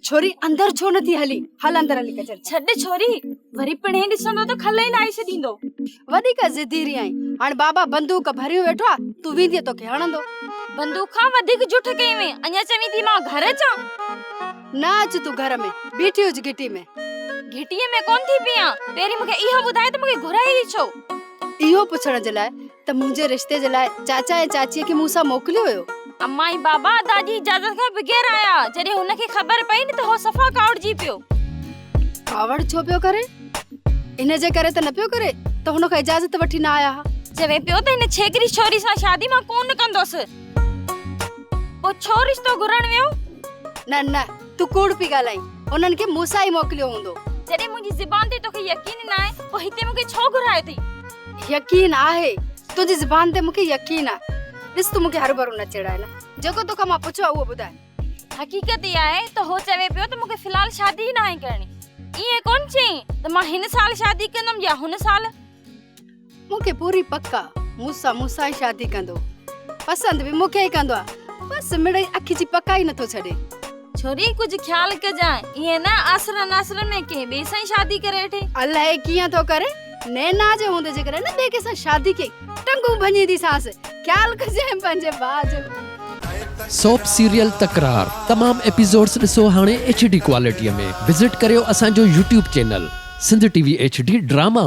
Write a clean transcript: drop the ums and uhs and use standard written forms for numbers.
ڇوري اندر ڇو نٿي هلي؟ هل اندر هلي ڪچهري. ڇڏ ڇوري، وري پڻهين ڏسندو ته کل ئي لاهي ڇڏيندو. وڌيڪ ضدي رهي آهين. هاڻي بابا بندوق ڀريون ويٺو آ، تون ويندينء توکي هڻندو. بندوق کان وڌيڪ جٺ ڪئي وئين، اڃا چوين ٿي مان گهر اچان. نه اچ تون گهر ۾، بيٺي هج گهٽي ۾. گهٽيء ۾ ڪونه ٿي بيهان، پهرين مون کي اهو ٻڌاء ته مون کي گهرائي ئي ڇو؟ اهو پڇڻ جي لاء ته منهنجي رشتي جي لاء چاچا ۽ چاچيء کي مون سان موڪليو ويو. اما ۽ بابا ادا جي اجازت کان بغير آيا. جڏهن هن کي خبر پئي نه ته هو صفا ڪاوڙجي پيو. ڪاوڙ ڇو پيو ڪري؟ ان جي ڪري ته نه پيو ڪري ته هن کان اجازت وٺي نه آيا ها. چوي پيو ته هن ڇيڳري ڇوري سان شادي مان ڪونه ڪندس. پوء ڇو رشتو گهرڻ ويو؟ نه نه تون ڪوڙ پئي ڳالهائين. انهن کي مون سان ئي موڪليو هوندو. جڏهن منهنجي زبان تي توکي يقين ناهي پوء هتي مون کي ڇو گهرايو اٿئي؟ يقين آهي، تنهنجي زبان تي مون کي يقين آهي. ڏس تون مون کي هروڀرو نه چيڙائي نه. جيڪو توکان مان پڇيو آهي اهو ٻڌاء. حقيقت اها آهي ته هو چوي پيو ته مون کي في الحال شادي ئي ناهي ڪرڻي. ائين ڪونه چيائين ته مان هن سال شادي ڪندم يا هن سال. مون کي پوري پڪ آ مون سان مون سان ئي شادي ڪندو. پسند به مون کي ئي ڪندو آ. بس مڙئي اک جي پڪ ئي نٿو ڇڏي. ڇوري ڪجهه خيال ڪجانء ائين نه آسرن آسرن ۾ ڪنهن ٻئي سان ئي شادي ڪري وٺي. الائي ڪيئن ٿو ڪري. نينا جي هوندي جيڪڏهن نه ٻئي ڪنهن سان شادي ڪئي ٽنگون ڀڃينديسانس. خيال ڪجانء پنهنجي ڀاء جو. سوپ سيريل تڪرار تمام ايپيسوڊس ڏسو هاڻي ايڇ ڊي ڪوالٽي ۾ وزٽ ڪريو اسان جو YouTube channel Sindh T V H D drama.